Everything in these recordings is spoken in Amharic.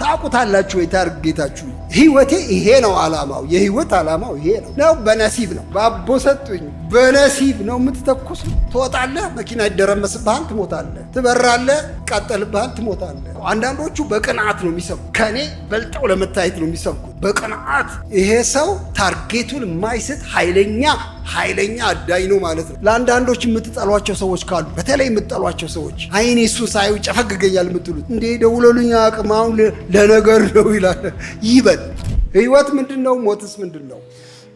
ታውቁታላችሁ ወይ target ኣችሁ? ህይወቴ ይሄ ነው ዓላማው፣ የህይወት ዓላማው ይሄ ነው ነው። በነሲብ ነው፣ ባቦ ሰጡኝ፣ በነሲብ ነው የምትተኩሱ። ትወጣለህ፣ መኪና ይደረመስብሃል፣ ትሞታለህ። ትበራለህ፣ ይቃጠልብሃል፣ ትሞታለህ። አንዳንዶቹ በቅንዓት ነው የሚሰብኩት፣ ከእኔ በልጠው ለመታየት ነው የሚሰብኩት በቅንዓት። ይሄ ሰው target ኡን የማይስት ኃይለኛ ኃይለኛ አዳኝ ነው ማለት ነው። ለአንዳንዶች የምትጠሏቸው ሰዎች ካሉ፣ በተለይ የምትጠሏቸው ሰዎች፣ አይኔ እሱን ሳዩ ጨፈግገኛል የምትሉት፣ እንዴ ደውሎልኝ አቅም አሁን ለነገር ነው ይላል ይበል። ህይወት ምንድን ነው? ሞትስ ምንድን ነው?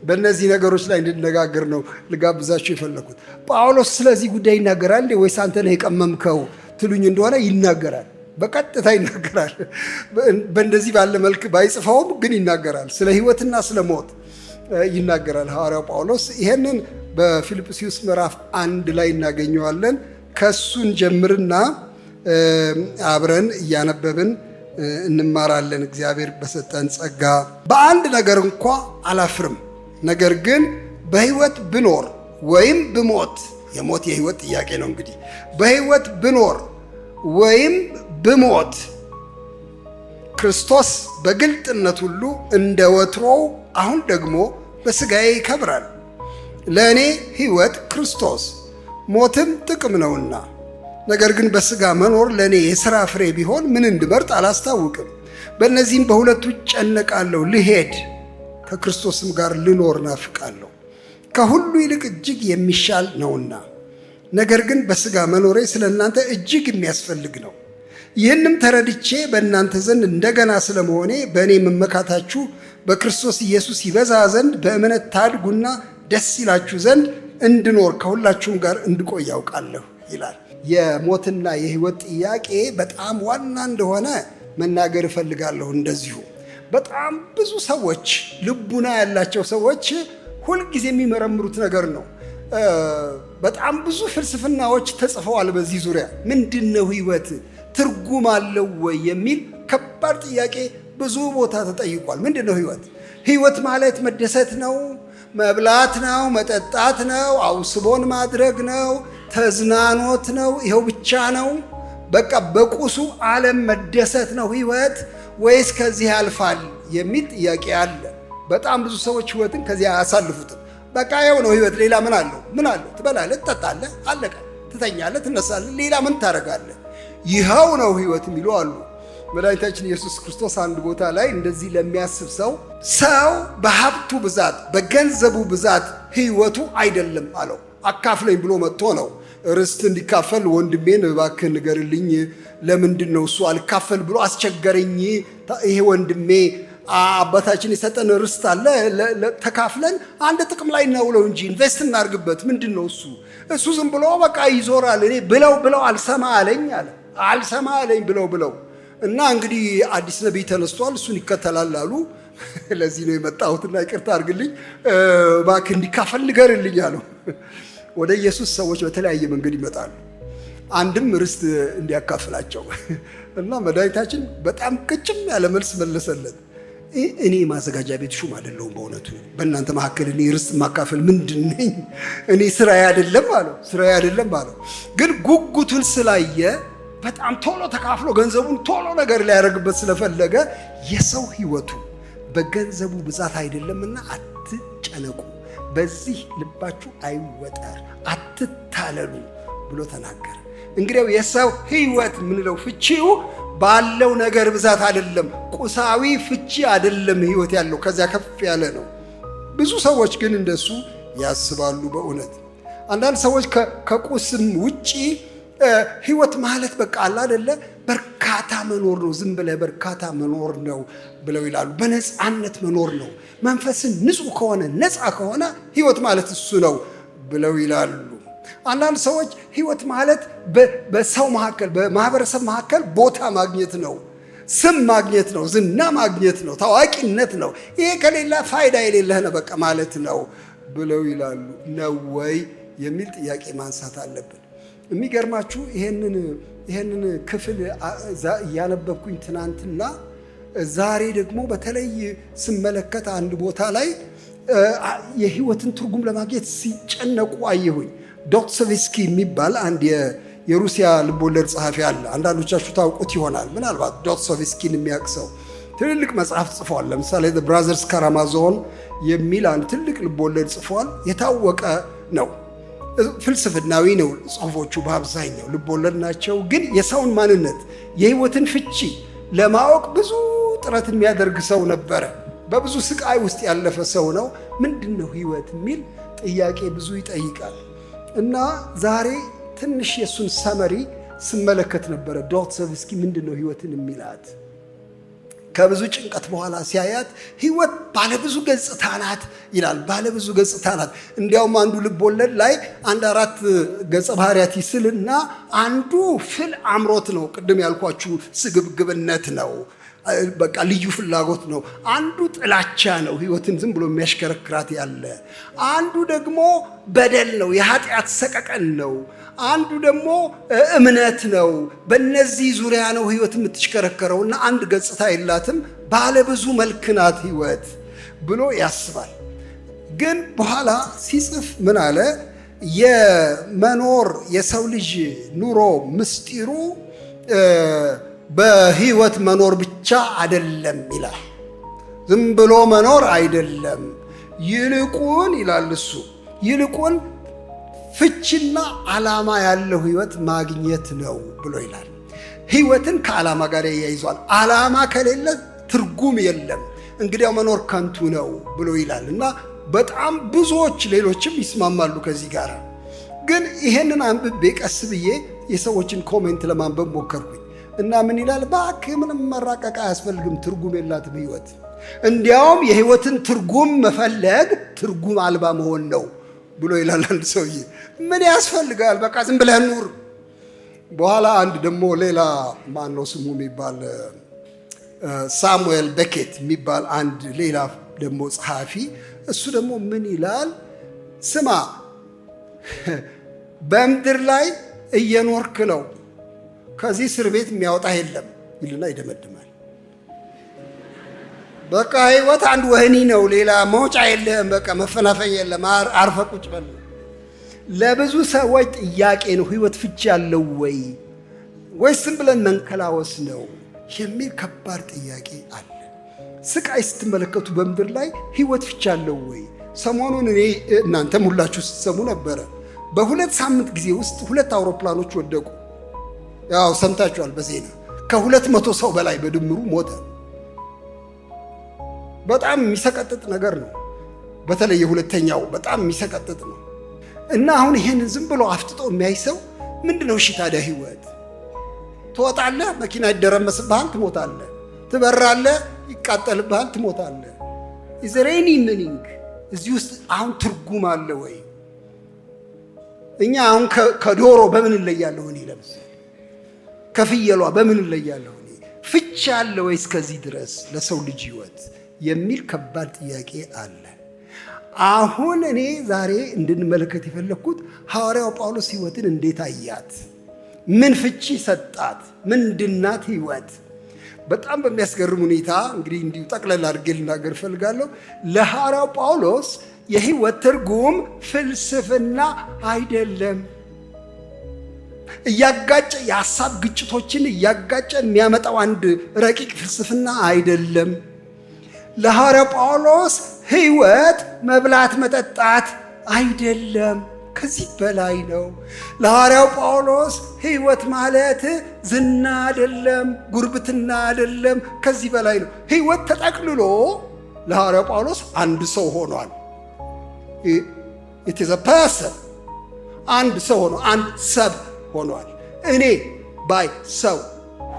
በእነዚህ ነገሮች ላይ እንድነጋገር ነው ልጋብዛችሁ የፈለኩት። ጳውሎስ ስለዚህ ጉዳይ ይናገራል እንዴ ወይስ አንተ ነህ የቀመምከው ትሉኝ እንደሆነ ይናገራል። በቀጥታ ይናገራል። በእንደዚህ ባለ መልክ ባይጽፈውም ግን ይናገራል። ስለ ህይወትና ስለ ሞት ይናገራል ሐዋርያው ጳውሎስ። ይሄንን በፊልጵስዩስ ምዕራፍ 1 ላይ እናገኘዋለን። ከሱን ጀምርና አብረን እያነበብን እንማራለን። እግዚአብሔር በሰጠን ጸጋ በአንድ ነገር እንኳ አላፍርም፣ ነገር ግን በሕይወት ብኖር ወይም ብሞት፣ የሞት የሕይወት ጥያቄ ነው እንግዲህ፣ በሕይወት ብኖር ወይም ብሞት ክርስቶስ በግልጥነት ሁሉ እንደ ወትሮው አሁን ደግሞ በሥጋዬ ይከብራል። ለእኔ ሕይወት ክርስቶስ ሞትም ጥቅም ነውና፣ ነገር ግን በሥጋ መኖር ለእኔ የሥራ ፍሬ ቢሆን ምን እንድመርጥ አላስታውቅም። በእነዚህም በሁለቱ እጨነቃለሁ፣ ልሄድ ከክርስቶስም ጋር ልኖር ናፍቃለሁ፣ ከሁሉ ይልቅ እጅግ የሚሻል ነውና። ነገር ግን በሥጋ መኖሬ ስለ እናንተ እጅግ የሚያስፈልግ ነው። ይህንም ተረድቼ በእናንተ ዘንድ እንደገና ስለመሆኔ በእኔ መመካታችሁ በክርስቶስ ኢየሱስ ይበዛ ዘንድ በእምነት ታድጉና ደስ ይላችሁ ዘንድ እንድኖር ከሁላችሁም ጋር እንድቆይ ያውቃለሁ ይላል። የሞትና የሕይወት ጥያቄ በጣም ዋና እንደሆነ መናገር እፈልጋለሁ። እንደዚሁ በጣም ብዙ ሰዎች፣ ልቡና ያላቸው ሰዎች ሁልጊዜ የሚመረምሩት ነገር ነው። በጣም ብዙ ፍልስፍናዎች ተጽፈዋል በዚህ ዙሪያ። ምንድን ነው ሕይወት? ትርጉም አለው ወይ የሚል ከባድ ጥያቄ ብዙ ቦታ ተጠይቋል። ምንድን ነው ሕይወት? ሕይወት ማለት መደሰት ነው፣ መብላት ነው፣ መጠጣት ነው፣ አውስቦን ማድረግ ነው፣ ተዝናኖት ነው፣ ይኸው ብቻ ነው? በቃ በቁሱ ዓለም መደሰት ነው ሕይወት ወይስ ከዚህ ያልፋል የሚል ጥያቄ አለ። በጣም ብዙ ሰዎች ሕይወትን ከዚህ አያሳልፉትም። በቃ ይኸው ነው ሕይወት፣ ሌላ ምን አለው? ምን አለው? ትበላለህ፣ ትጠጣለህ፣ አለቀ። ትተኛለህ፣ ትነሳለህ፣ ሌላ ምን ታደርጋለህ? ይኸው ነው ሕይወት የሚሉ አሉ። መድኃኒታችን ኢየሱስ ክርስቶስ አንድ ቦታ ላይ እንደዚህ ለሚያስብ ሰው፣ ሰው በሀብቱ ብዛት በገንዘቡ ብዛት ሕይወቱ አይደለም አለው። አካፍለኝ ብሎ መጥቶ ነው ርስት እንዲካፈል፣ ወንድሜን እባክህ ንገርልኝ፣ ለምንድን ነው እሱ አልካፈል ብሎ አስቸገረኝ። ይሄ ወንድሜ አባታችን የሰጠን ርስት አለ፣ ተካፍለን አንድ ጥቅም ላይ እናውለው እንጂ invest እናርግበት። ምንድን ነው እሱ ዝም ብሎ በቃ ይዞራል። እኔ ብለው ብለው አልሰማ አለኝ አለ። አልሰማ አለኝ ብለው ብለው እና እንግዲህ አዲስ ነቢይ ተነስቷል፣ እሱን ይከተላል አሉ። ለዚህ ነው የመጣሁትና ይቅርታ አድርግልኝ እባክህ እንዲካፈል ንገርልኝ አለው። ወደ ኢየሱስ ሰዎች በተለያየ መንገድ ይመጣሉ። አንድም ርስት እንዲያካፍላቸው እና መድኃኒታችን በጣም ቅጭም ያለ መልስ መለሰለት። እኔ ማዘጋጃ ቤት ሹም አይደለሁም። በእውነቱ በእናንተ መካከል እኔ ርስት ማካፈል ምንድን ነኝ? እኔ ስራዬ አይደለም አለው። ስራዬ አይደለም አለው። ግን ጉጉቱን ስላየ በጣም ቶሎ ተካፍሎ ገንዘቡን ቶሎ ነገር ሊያደርግበት ስለፈለገ የሰው ሕይወቱ በገንዘቡ ብዛት አይደለምና አትጨነቁ፣ በዚህ ልባችሁ አይወጠር፣ አትታለሉ ብሎ ተናገረ። እንግዲያው የሰው ሕይወት የምንለው ፍቺው ባለው ነገር ብዛት አይደለም፣ ቁሳዊ ፍቺ አይደለም። ሕይወት ያለው ከዚያ ከፍ ያለ ነው። ብዙ ሰዎች ግን እንደሱ ያስባሉ። በእውነት አንዳንድ ሰዎች ከቁስም ውጪ ሕይወት ማለት በቃ አለ አይደለ በርካታ መኖር ነው፣ ዝም ብለህ በርካታ መኖር ነው ብለው ይላሉ። በነፃነት መኖር ነው። መንፈስን ንጹሕ ከሆነ፣ ነፃ ከሆነ ሕይወት ማለት እሱ ነው ብለው ይላሉ። አንዳንድ ሰዎች ሕይወት ማለት በሰው መካከል፣ በማህበረሰብ መካከል ቦታ ማግኘት ነው፣ ስም ማግኘት ነው፣ ዝና ማግኘት ነው፣ ታዋቂነት ነው። ይሄ ከሌላ ፋይዳ የሌለህ ነው በቃ ማለት ነው ብለው ይላሉ። ነው ወይ የሚል ጥያቄ ማንሳት አለብን። የሚገርማችሁ ይሄንን ክፍል እያነበብኩኝ ትናንትና፣ ዛሬ ደግሞ በተለይ ስመለከት አንድ ቦታ ላይ የህይወትን ትርጉም ለማግኘት ሲጨነቁ አየሁኝ። ዶስቶቭስኪ የሚባል አንድ የሩሲያ ልቦለድ ጸሐፊ አለ። አንዳንዶቻችሁ ታውቁት ይሆናል። ምናልባት ዶስቶቭስኪን የሚያውቅ ሰው ትልልቅ መጽሐፍ ጽፏል። ለምሳሌ Brothers Karamazov የሚል አንድ ትልቅ ልቦለድ ጽፏል። የታወቀ ነው። ፍልስፍናዊ ነው ጽሁፎቹ፣ በአብዛኛው ልቦለድ ናቸው። ግን የሰውን ማንነት የህይወትን ፍቺ ለማወቅ ብዙ ጥረት የሚያደርግ ሰው ነበረ። በብዙ ስቃይ ውስጥ ያለፈ ሰው ነው። ምንድን ነው ህይወት የሚል ጥያቄ ብዙ ይጠይቃል። እና ዛሬ ትንሽ የእሱን summary ስመለከት ነበረ። ዶስቶቭስኪ ምንድን ነው ህይወትን የሚላት ከብዙ ጭንቀት በኋላ ሲያያት ህይወት ባለብዙ ገጽታ ናት ይላል። ባለብዙ ገጽታ ናት። እንዲያውም አንዱ ልብ ወለድ ላይ አንድ አራት ገጸ ባህሪያት ይስልና አንዱ ፍል አምሮት ነው። ቅድም ያልኳችሁ ስግብግብነት ነው። በቃ ልዩ ፍላጎት ነው። አንዱ ጥላቻ ነው፣ ህይወትን ዝም ብሎ የሚያሽከረክራት ያለ። አንዱ ደግሞ በደል ነው፣ የኃጢአት ሰቀቀን ነው። አንዱ ደግሞ እምነት ነው። በእነዚህ ዙሪያ ነው ህይወት የምትሽከረከረው እና አንድ ገጽታ የላትም፣ ባለ ብዙ መልክ ናት ህይወት ብሎ ያስባል። ግን በኋላ ሲጽፍ ምን አለ? የመኖር የሰው ልጅ ኑሮ ምስጢሩ በህይወት መኖር ብቻ አይደለም ይላል። ዝም ብሎ መኖር አይደለም። ይልቁን ይላል እሱ ይልቁን ፍቺና ዓላማ ያለው ህይወት ማግኘት ነው ብሎ ይላል። ህይወትን ከዓላማ ጋር ያያይዟል። ዓላማ ከሌለ ትርጉም የለም፣ እንግዲያው መኖር ከንቱ ነው ብሎ ይላል እና በጣም ብዙዎች ሌሎችም ይስማማሉ ከዚህ ጋር። ግን ይሄንን አንብቤ ቀስ ብዬ የሰዎችን comment ለማንበብ ሞከርኩኝ እና ምን ይላል? እባክህ ምንም መራቀቅ አያስፈልግም፣ ትርጉም የላትም ህይወት። እንዲያውም የህይወትን ትርጉም መፈለግ ትርጉም አልባ መሆን ነው ብሎ ይላል አንድ ሰውዬ። ምን ያስፈልጋል? በቃ ዝም ብለህ ኑር። በኋላ አንድ ደግሞ ሌላ ማነው ስሙ የሚባል ሳሙኤል ቤኬት የሚባል አንድ ሌላ ደግሞ ጸሐፊ፣ እሱ ደግሞ ምን ይላል? ስማ፣ በምድር ላይ እየኖርክ ነው፣ ከዚህ እስር ቤት የሚያወጣ የለም ይልና ይደመድማል። በቃ ህይወት አንድ ወህኒ ነው፣ ሌላ መውጫ የለህም። በቃ መፈናፈኛ የለም። አርፈህ ቁጭ በል። ለብዙ ሰዎች ጥያቄ ነው፣ ህይወት ፍቺ ያለው ወይ ወይስ ዝም ብለን መንከላወስ ነው የሚል ከባድ ጥያቄ አለ። ስቃይ ስትመለከቱ በምድር ላይ ህይወት ፍቺ ያለው ወይ? ሰሞኑን እኔ እናንተም ሁላችሁ ስትሰሙ ነበረ። በ2 ሳምንት ጊዜ ውስጥ ሁለት አውሮፕላኖች ወደቁ። ያው ሰምታችኋል በዜና ከ200 ሰው በላይ በድምሩ ሞተ። በጣም የሚሰቀጥጥ ነገር ነው። በተለይ የሁለተኛው በጣም የሚሰቀጥጥ ነው። እና አሁን ይሄንን ዝም ብሎ አፍጥጦ የሚያይ ሰው ምንድን ነው እሺ ታዲያ ህይወት? ትወጣለህ፣ መኪና ይደረመስብሃል፣ ትሞታለህ። ትበራለህ፣ ይቃጠልብሃል፣ ትሞታለህ። Is there any meaning እዚህ ውስጥ አሁን ትርጉም አለ ወይ? እኛ አሁን ከዶሮ በምን እለያለሁ እኔ? ለምሳሌ ከፍየሏ በምን እለያለሁ እኔ? ፍቺ አለ ወይ እስከዚህ ድረስ ለሰው ልጅ ህይወት የሚል ከባድ ጥያቄ አለ። አሁን እኔ ዛሬ እንድንመለከት የፈለግኩት ሐዋርያው ጳውሎስ ህይወትን እንዴት አያት? ምን ፍቺ ሰጣት? ምንድናት ህይወት? በጣም በሚያስገርም ሁኔታ እንግዲህ እንዲሁ ጠቅለል አድርጌ ልናገር እፈልጋለሁ። ለሐዋርያው ጳውሎስ የህይወት ትርጉም ፍልስፍና አይደለም። እያጋጨ የሐሳብ ግጭቶችን እያጋጨ የሚያመጣው አንድ ረቂቅ ፍልስፍና አይደለም። ለሐዋርያው ጳውሎስ ህይወት መብላት መጠጣት አይደለም፣ ከዚህ በላይ ነው። ለሐዋርያው ጳውሎስ ህይወት ማለት ዝና አይደለም፣ ጉርብትና አይደለም፣ ከዚህ በላይ ነው። ህይወት ተጠቅልሎ ለሐዋርያው ጳውሎስ አንድ ሰው ሆኗል። It is a person፣ አንድ ሰው ሆኗል። አንድ ሰብ ሆኗል። እኔ ባይ ሰው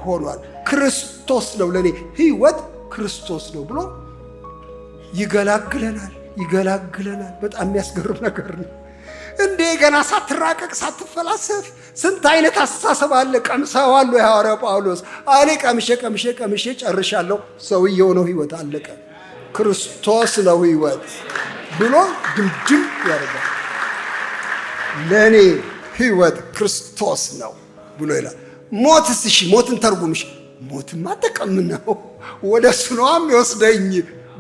ሆኗል። ክርስቶስ ነው ለእኔ፣ ህይወት ክርስቶስ ነው ብሎ ይገላግለናል፣ ይገላግለናል። በጣም የሚያስገርም ነገር ነው። እንዴ ገና ሳትራቀቅ ሳትፈላሰፍ ስንት አይነት አስተሳሰብ አለ። ቀምሰዋል የሐዋርያው ጳውሎስ። እኔ ቀምሼ ቀምሼ ቀምሼ ጨርሻለሁ። ሰውየው ነው ህይወት፣ አለቀ። ክርስቶስ ነው ህይወት ብሎ ድምድም ያደርጋል። ለእኔ ህይወት ክርስቶስ ነው ብሎ ይላል። ሞትስ? እሺ ሞትን ተርጉምሽ። ሞትማ ጥቅም ነው፣ ወደ እሱ ነዋ የሚወስደኝ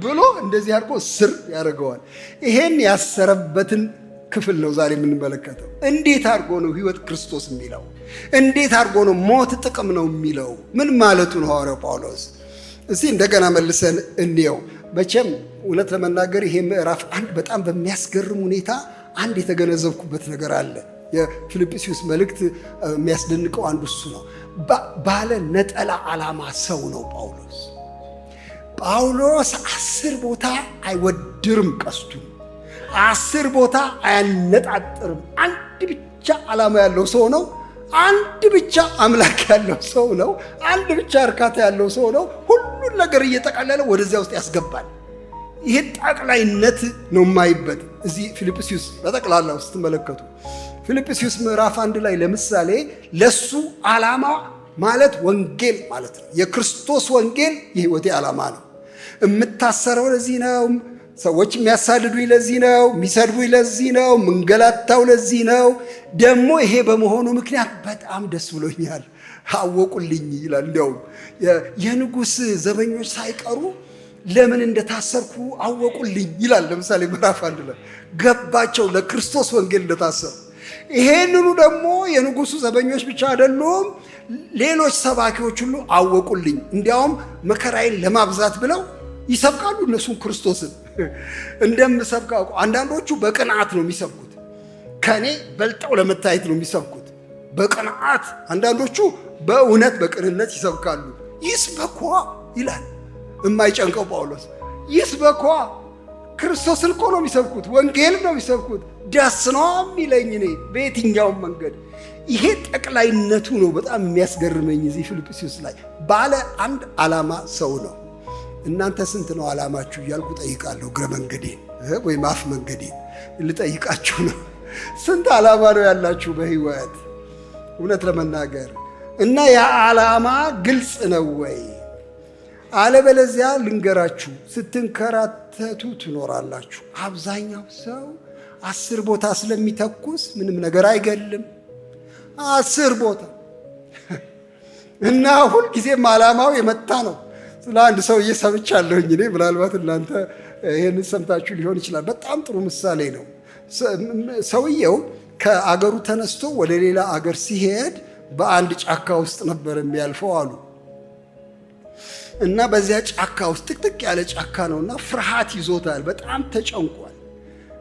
ብሎ እንደዚህ አድርጎ ስር ያደርገዋል። ይሄን ያሰረበትን ክፍል ነው ዛሬ የምንመለከተው። እንዴት አድርጎ ነው ህይወት ክርስቶስ የሚለው? እንዴት አድርጎ ነው ሞት ጥቅም ነው የሚለው? ምን ማለቱ ነው ሐዋርያው ጳውሎስ? እስቲ እንደገና መልሰን እንየው። መቼም እውነት ለመናገር ይሄ ምዕራፍ አንድ በጣም በሚያስገርም ሁኔታ አንድ የተገነዘብኩበት ነገር አለ። የፊልጵስዩስ መልእክት የሚያስደንቀው አንዱ እሱ ነው። ባለ ነጠላ ዓላማ ሰው ነው ጳውሎስ። ጳውሎስ 10 ቦታ አይወድርም ቀስቱን፣ 10 ቦታ አያነጣጥርም። አንድ ብቻ ዓላማ ያለው ሰው ነው። አንድ ብቻ አምላክ ያለው ሰው ነው። አንድ ብቻ እርካታ ያለው ሰው ነው። ሁሉን ነገር እየጠቀለለ ወደዚያ ውስጥ ያስገባል። ይሄ ጠቅላይነት ነው የማይበት እዚህ ፊልጵስዩስ በጠቅላላው ስትመለከቱ ፊልጵስዩስ ምዕራፍ 1 ላይ ለምሳሌ ለሱ ዓላማ ማለት ወንጌል ማለት ነው። የክርስቶስ ወንጌል የሕይወቴ ዓላማ ነው። የምታሰረው ለዚህ ነው። ሰዎች የሚያሳድዱኝ ለዚህ ነው። የሚሰድቡኝ ለዚህ ነው። ምንገላታው ለዚህ ነው። ደግሞ ይሄ በመሆኑ ምክንያት በጣም ደስ ብሎኛል፣ አወቁልኝ ይላል። እንዲያውም የንጉሥ ዘበኞች ሳይቀሩ ለምን እንደታሰርኩ አወቁልኝ ይላል። ለምሳሌ ምዕራፍ 1 ላይ ገባቸው ለክርስቶስ ወንጌል እንደታሰሩ። ይሄንኑ ደግሞ የንጉሱ ዘበኞች ብቻ አይደሉም፣ ሌሎች ሰባኪዎች ሁሉ አወቁልኝ። እንዲያውም መከራዬን ለማብዛት ብለው ይሰብካሉ እነሱም ክርስቶስን እንደምሰብክ አውቀው። አንዳንዶቹ በቅንዓት ነው የሚሰብኩት፣ ከኔ በልጠው ለመታየት ነው የሚሰብኩት በቅንዓት። አንዳንዶቹ በእውነት በቅንነት ይሰብካሉ። ይስበኳ ይላል የማይጨንቀው ጳውሎስ። ይስበኳ፣ ክርስቶስን እኮ ነው የሚሰብኩት፣ ወንጌል ነው የሚሰብኩት። ደስ ነው የሚለኝ እኔ በየትኛውም መንገድ። ይሄ ጠቅላይነቱ ነው በጣም የሚያስገርመኝ እዚህ ፊልጵስዩስ ላይ። ባለ አንድ ዓላማ ሰው ነው። እናንተ ስንት ነው ዓላማችሁ እያልኩ ጠይቃለሁ። እግረ መንገዴን ወይም አፍ መንገዴን ልጠይቃችሁ ነው። ስንት ዓላማ ነው ያላችሁ በህይወት? እውነት ለመናገር እና ያ ዓላማ ግልጽ ነው ወይ? አለበለዚያ ልንገራችሁ፣ ስትንከራተቱ ትኖራላችሁ። አብዛኛው ሰው 10 ቦታ ስለሚተኩስ ምንም ነገር አይገልም። 10 ቦታ እና ሁልጊዜም ዓላማው የመታ ነው። ስለ አንድ ሰውዬ ሰምቻለሁኝ እኔ፣ ምናልባት እናንተ ይሄንን ሰምታችሁ ሊሆን ይችላል። በጣም ጥሩ ምሳሌ ነው። ሰውየው ከአገሩ ተነስቶ ወደ ሌላ አገር ሲሄድ በአንድ ጫካ ውስጥ ነበር የሚያልፈው አሉ። እና በዚያ ጫካ ውስጥ ጥቅጥቅ ያለ ጫካ ነውና ፍርሃት ይዞታል። በጣም ተጨንቋል።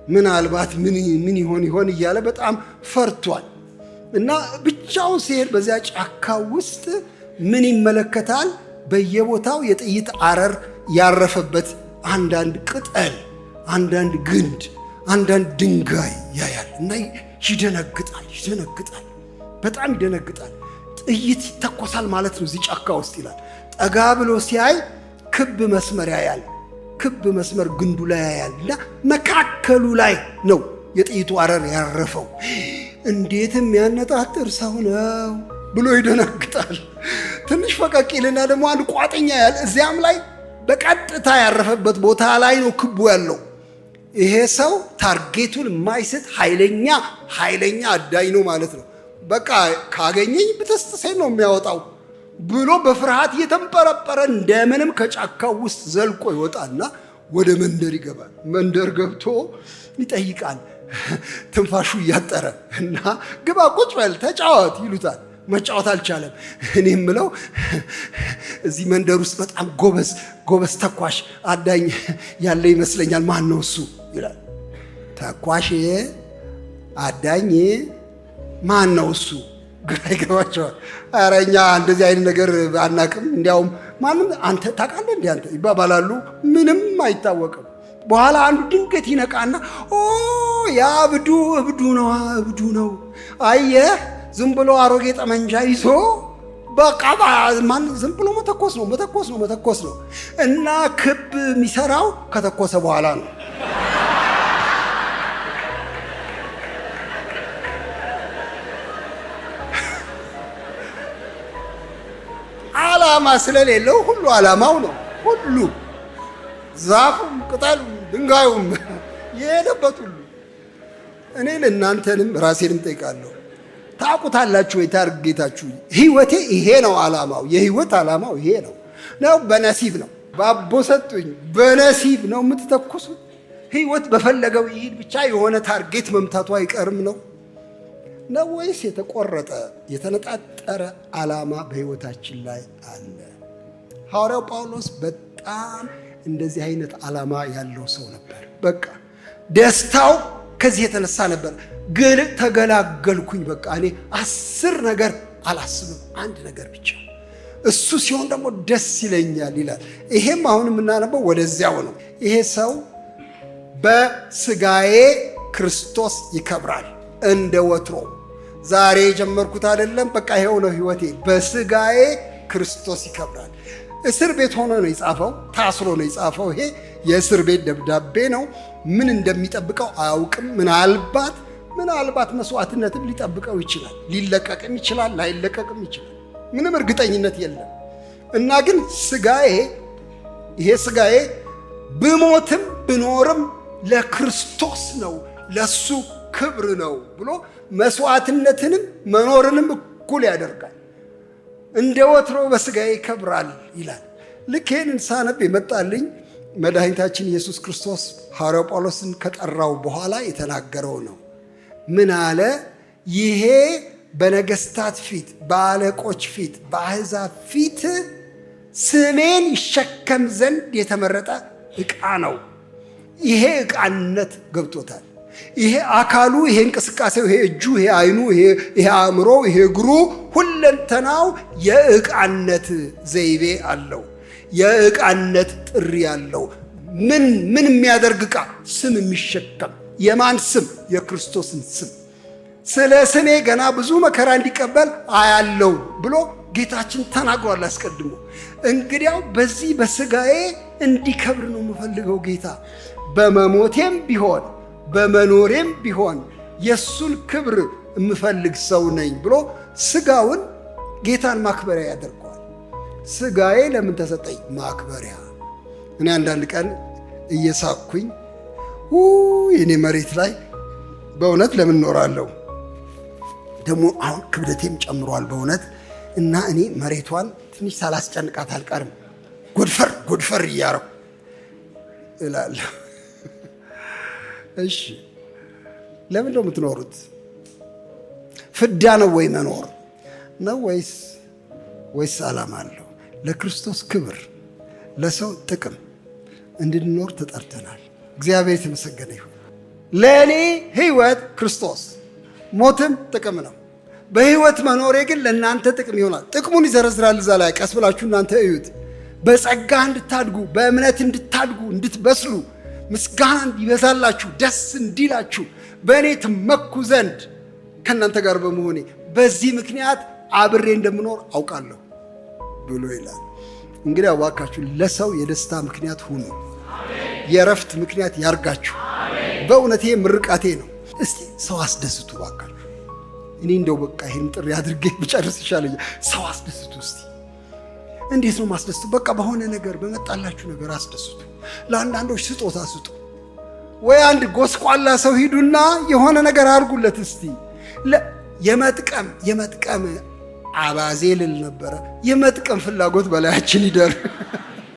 ምናልባት ምን ይሆን ይሆን እያለ በጣም ፈርቷል። እና ብቻውን ሲሄድ በዚያ ጫካ ውስጥ ምን ይመለከታል? በየቦታው የጥይት አረር ያረፈበት አንዳንድ ቅጠል፣ አንዳንድ ግንድ፣ አንዳንድ ድንጋይ ያያል። እና ይደነግጣል፣ ይደነግጣል፣ በጣም ይደነግጣል። ጥይት ይተኮሳል ማለት ነው እዚህ ጫካ ውስጥ ይላል። ጠጋ ብሎ ሲያይ ክብ መስመር ያያል። ክብ መስመር ግንዱ ላይ ያያል። እና መካከሉ ላይ ነው የጥይቱ አረር ያረፈው። እንዴትም ያነጣጥር ሰው ነው ብሎ ይደነግጣል። ትንሽ ፈቀቅ ይልና ደግሞ አንድ ቋጥኛ ያያል። እዚያም ላይ በቀጥታ ያረፈበት ቦታ ላይ ነው ክቡ ያለው። ይሄ ሰው target ኡን የማይስት ኃይለኛ ኃይለኛ አዳኝ ነው ማለት ነው። በቃ ካገኘኝ ብትስትሴን ነው የሚያወጣው ብሎ በፍርሃት እየተንበረበረ እንደምንም ከጫካው ውስጥ ዘልቆ ይወጣና ወደ መንደር ይገባል። መንደር ገብቶ ይጠይቃል፣ ትንፋሹ እያጠረ እና ግባ፣ ቁጭ በል፣ ተጫወት ይሉታል። መጫወት አልቻለም። እኔ የምለው እዚህ መንደር ውስጥ በጣም ጎበዝ ጎበዝ ተኳሽ አዳኝ ያለ ይመስለኛል። ማን ነው እሱ ይላል። ተኳሽ አዳኝ ማን ነው እሱ? ግራ ይገባቸዋል። ኧረ እኛ እንደዚህ አይነት ነገር አናቅም፣ እንዲያውም ማንም አንተ ታውቃለህ እንዴ አንተ ይባባላሉ። ምንም አይታወቅም። በኋላ አንዱ ድንገት ይነቃና ኦ ያ እብዱ እብዱ ነው እብዱ ነው፣ አየህ ዝም ብሎ አሮጌ ጠመንጃ ይዞ በቃ ማን ዝም ብሎ መተኮስ ነው መተኮስ ነው መተኮስ ነው። እና ክብ የሚሰራው ከተኮሰ በኋላ ነው። ዓላማ ስለሌለው ሁሉ ዓላማው ነው። ሁሉ ዛፉም ቅጠሉም ድንጋዩም የሄደበት ሁሉ። እኔ ለእናንተንም ራሴንም ጠይቃለሁ። ታውቁታላችሁ ወይ ታርጌታችሁ? ህይወቴ ይሄ ነው ዓላማው። የህይወት ዓላማው ይሄ ነው ነው። በነሲብ ነው ባቦ ሰጡኝ፣ በነሲብ ነው የምትተኩሱት። ህይወት በፈለገው ይሂድ ብቻ የሆነ target መምታቱ አይቀርም ነው። ነው ወይስ የተቆረጠ የተነጣጠረ ዓላማ በሕይወታችን ላይ አለ? ሐዋርያው ጳውሎስ በጣም እንደዚህ አይነት ዓላማ ያለው ሰው ነበር። በቃ ደስታው ከዚህ የተነሳ ነበር። ግን ተገላገልኩኝ፣ በቃ እኔ 10 ነገር አላስብም፣ አንድ ነገር ብቻ፣ እሱ ሲሆን ደግሞ ደስ ይለኛል ይላል። ይሄም አሁን የምናነበው ወደዚያው ነው። ይሄ ሰው በስጋዬ ክርስቶስ ይከብራል እንደ ወትሮ፣ ዛሬ የጀመርኩት አይደለም፣ በቃ ይሄው ነው ሕይወቴ፣ በስጋዬ ክርስቶስ ይከብራል። እስር ቤት ሆኖ ነው የጻፈው፣ ታስሮ ነው የጻፈው። ይሄ የእስር ቤት ደብዳቤ ነው። ምን እንደሚጠብቀው አያውቅም። ምናልባት መስዋዕትነትም ሊጠብቀው ይችላል። ሊለቀቅም ይችላል፣ ላይለቀቅም ይችላል። ምንም እርግጠኝነት የለም። እና ግን ስጋዬ፣ ይሄ ስጋዬ ብሞትም ብኖርም ለክርስቶስ ነው፣ ለሱ ክብር ነው ብሎ መስዋዕትነትንም መኖርንም እኩል ያደርጋል። እንደ ወትሮ በስጋዬ ይከብራል ይላል። ልክ ይህንን ሳነብ የመጣልኝ መድኃኒታችን ኢየሱስ ክርስቶስ ሐዋርያው ጳውሎስን ከጠራው በኋላ የተናገረው ነው። ምን አለ? ይሄ በነገስታት ፊት፣ በአለቆች ፊት፣ በአሕዛብ ፊት ስሜን ይሸከም ዘንድ የተመረጠ ዕቃ ነው። ይሄ ዕቃነት ገብቶታል። ይሄ አካሉ፣ ይሄ እንቅስቃሴው፣ ይሄ እጁ፣ ይሄ አይኑ፣ ይሄ አእምሮ፣ ይሄ እግሩ፣ ሁለንተናው የዕቃነት ዘይቤ አለው። የዕቃነት ጥሪ አለው። ምን ምን የሚያደርግ ዕቃ? ስም የሚሸከም። የማን ስም? የክርስቶስን ስም። ስለ ስሜ ገና ብዙ መከራ እንዲቀበል አያለው ብሎ ጌታችን ተናግሯል አስቀድሞ። እንግዲያው በዚህ በስጋዬ እንዲከብር ነው የምፈልገው ጌታ። በመሞቴም ቢሆን በመኖሬም ቢሆን የእሱን ክብር የምፈልግ ሰው ነኝ ብሎ ስጋውን ጌታን ማክበሪያ ያደርገዋል። ስጋዬ ለምን ተሰጠኝ? ማክበሪያ። እኔ አንዳንድ ቀን እየሳኩኝ የኔ መሬት ላይ በእውነት ለምን እኖራለሁ? ደግሞ አሁን ክብደቴም ጨምሯል በእውነት እና እኔ መሬቷን ትንሽ ሳላስጨንቃት አልቀርም። ጎድፈር ጎድፈር እያረኩ እላለሁ። እሺ ለምን ነው የምትኖሩት? ፍዳ ነው ወይ መኖር ነው ወይስ ዓላማ አለው? ለክርስቶስ ክብር፣ ለሰው ጥቅም እንድንኖር ተጠርተናል። እግዚአብሔር የተመሰገነ ይሁን። ለእኔ ሕይወት ክርስቶስ፣ ሞትም ጥቅም ነው። በሕይወት መኖሬ ግን ለእናንተ ጥቅም ይሆናል። ጥቅሙን ይዘረዝራል እዛ ላይ፣ ቀስ ብላችሁ እናንተ እዩት። በጸጋ እንድታድጉ፣ በእምነት እንድታድጉ፣ እንድትበስሉ፣ ምስጋና እንዲበዛላችሁ፣ ደስ እንዲላችሁ፣ በእኔ ትመኩ ዘንድ ከእናንተ ጋር በመሆኔ በዚህ ምክንያት አብሬ እንደምኖር አውቃለሁ ብሎ ይላል። እንግዲህ እባካችሁ ለሰው የደስታ ምክንያት ሁኑ። የእረፍት ምክንያት ያርጋችሁ። በእውነት ይሄ ምርቃቴ ነው። እስቲ ሰው አስደስቱ እባካችሁ። እኔ እንደው በቃ ይሄን ጥሪ አድርጌ ብጨርስ ይሻለኛል። ሰው አስደስቱ እስቲ። እንዴት ነው ማስደስቱ? በቃ በሆነ ነገር፣ በመጣላችሁ ነገር አስደስቱ። ለአንዳንዶች ስጦታ ስጡ። ወይ አንድ ጎስቋላ ሰው ሂዱና የሆነ ነገር አድርጉለት እስቲ። የመጥቀም አባዜ ልል ነበረ። የመጥቀም ፍላጎት በላያችን ይደር።